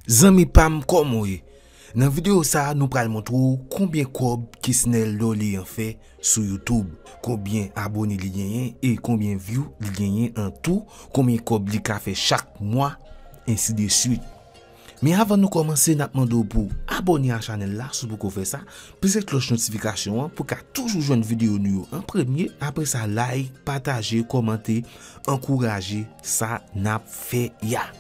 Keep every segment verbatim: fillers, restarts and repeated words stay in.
Zanmi pa m, kòman w ye? Nan videyo sa a, nou pral montre w konbyen kòb Kesnel Dorlean fè sou YouTube, konbyen abòne li genyen e konbyen view li genyen an tou, konbyen kòb li ka fè chak mwa, ensi de swit. Men avan nou kòmanse, n ap mande w pou w abòne a chanèl la si w poko fè sa, peze klòch notifikasyon an pou w ka toujou jwenn videyo nou yo an premye. Apre sa, like, pataje, kòmante, ankouraje sa n ap fè a.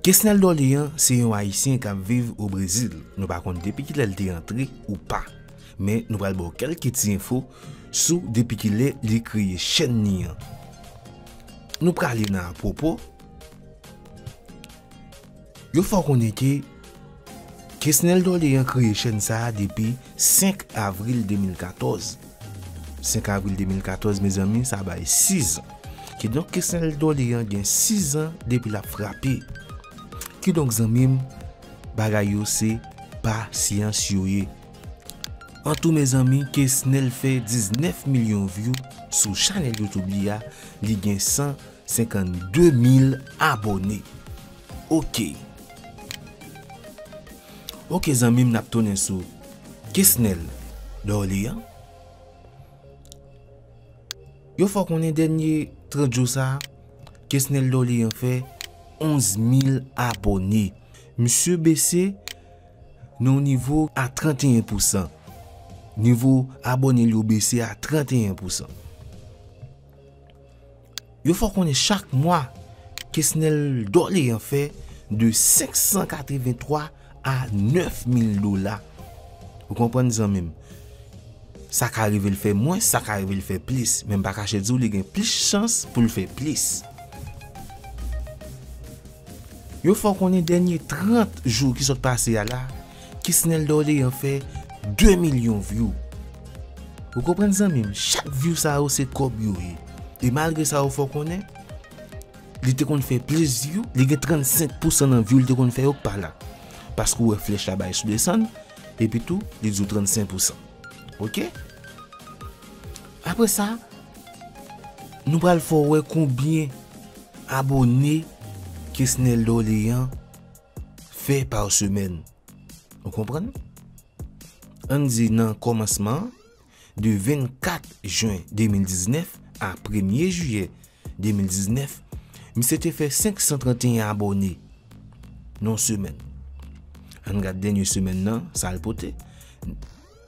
Kesnel Dorlean se yon Ayisyen k ap viv o Brezil. Nou pa konn depi kilè l te antre ou pa. Men nou pral ba w kèlke ti enfo sou depi kilè li kreye chèn li an. Nou prale nan apwopo. Yo fè w konnen ke Kesnel Dorlean kreye chèn sa a depi senk avril de mil katòz. Senk avril de mil katòz, mezanmi, sa bay sis an. Kidonk, Kesnel Dorlean gen sis an depi l ap frape. Kidonk, zanmi m, bagay yo se pasyans yo ye. An tou, mezanmi, Kesnel fè diznèf milyon view sou chanèl YouTube li a, li gen san senkannde mil abòne. Oke. Oke, zanmi m, n ap tounen sou Kesnel Dorlean. Yo fè w konnen dènye trant jou sa a, Kesnel Dorlean fè onz mil abòne. Misye bese nan yon nivo a tranteyen pousan. Nivo abòne li yo bese a tranteyen pousan. Yo fè w konnen chak mwa, Kesnel Dorlean fè de senk san katrevenntwa a nèf mil dola. Ou konprann, zanmi m? Sa ka rive l fè mwens, sa ka rive l fè plis, men m pa kache di w li gen plis chans pou l fè plis. Yo fè w konnen dènye trant jou ki sot pase a la, Kesnel Dorlean fè de milyon view. Ou konprann, zanmi m? Chak view sa yo se kòb yo ye. E malgre sa, yo fè w konnen, li te konn fè plis view, li gen trannsenk pousan nan view li te konn fè yo k pa la. Paske w wè flèch la bay sou desann, epi tou, li di w trannsenk pousan. Oke? Apre sa, nou pral fè w wè konbyen abòne Kesnel Dorlean fè pa semèn. Ou konprann? Ann di nan kòmansman an, de vennkat jen de mil diznèf a premye jiyè de mil diznèf, misye te fè senk san tranteyen abòne nan yon semèn. Ann gad dènye semèn nan, sa l pote.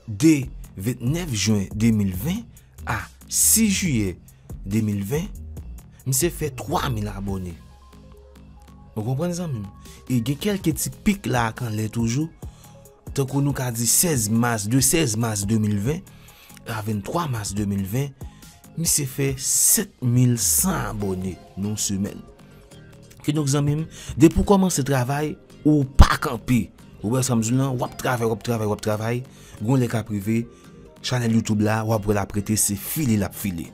De vennèf jen de mil ven a sis jiyè de mil ven, misye fè twa mil abòne. Ou konprann, zanmi m? E gen kèlke ti pik la ak anlè toujou. Tankou nou ka di sèz mas, de sèz mas de mil ven a venntwa mas de mil ven, misye fè sèt mil san abòne nan yon semèn. Kidonk, zanmi m, depi w kòmanse travay, ou pa kanpe. Ou wè sa m di w lan, w ap travay, w ap travay, w ap travay. Gon lè k ap rive, chanèl YouTube la, w ap wè l ap rete, se file l ap file.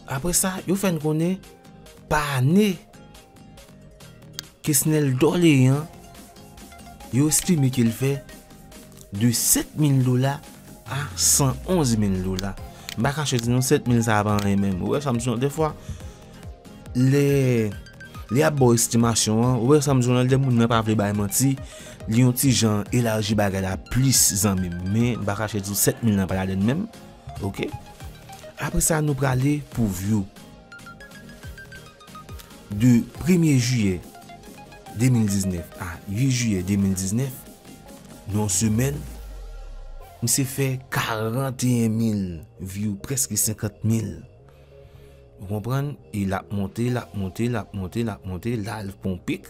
Apre sa, yo fè n konnen, pa ane, Kesnel Dorlean, yo estime ke l fè de sèt mil dola a san onz mil dola. M pa kache di nou, sèt mil sa a pa anyen menm. Ou wè sa m di w lan, defwa, lè, lè y ap ba w estimasyon an, ou wè sa m di w lan, lè moun nan pa vle bay manti, li yon ti jan elaji bagay la plis, zanmi m. Men, m pa kache di w, sèt mil lan pa ladann menm. Oke? Apre sa, nou prale pou view. De premye jiyè de mil diznèf a uit jiyè de mil diznèf, nan yon semèn, misye fè karanteyen mil view, prèske senkant mil. Ou konprann? E l ap monte, l ap monte, l ap monte, l ap monte, la l pran yon pik.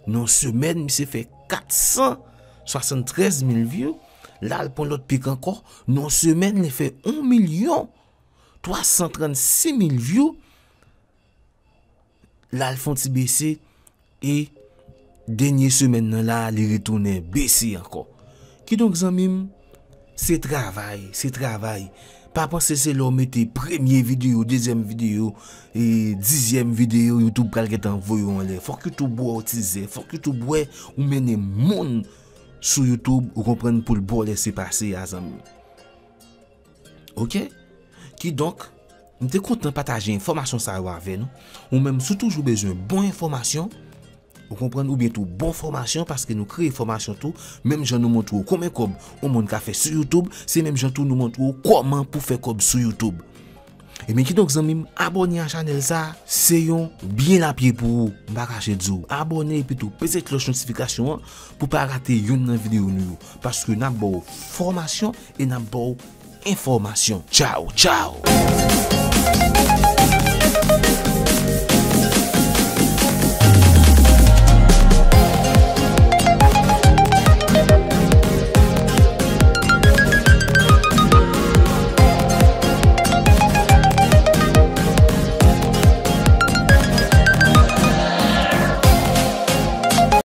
Nan yon semèn, misye fè kat san swasanntrèz mil view, la l pran lòt pik ankò. Nan yon semèn, li fè yon milyon twa san trannsis mil view. La l fè yon ti bese, e dènye semèn nan la, li retounen bese ankò. Kidonk, zanmi m, se travay, se travay. Pa panse se lè w mete premye videyo, dezyèm videyo, e dizyèm videyo, YouTube pral gentan voye w anlè. Fòk YouTube wè w tizè, fòk YouTube wè ou mennen moun sou YouTube, ou konprann, pou l ba w lèsepase a, zanmi m. Oke? Kidonk, M te kontan pataje enfòmasyon sa yo avè nou. Ou menm, si w toujou bezwen bon enfòmasyon, ou konprann, oubyen tou bon fòmasyon, paske nou kreye fòmasyon tou, menm jan nou montre w konbyen kòb yon moun ka fè sou YouTube, se menm jan tou nou montre w kòman pou fè kòb sou YouTube. Ebyen, kidonk, zanmi m, abòne a chanèl sa, se yon byen lapye pou ou, m pa kache di w. Abòne epi tou peze klòch notifikasyon an pou pa rate youn nan videyo nou yo, paske n ap ba w fòmasyon e n ap ba w enfòmasyon. Tchaw, tchaw!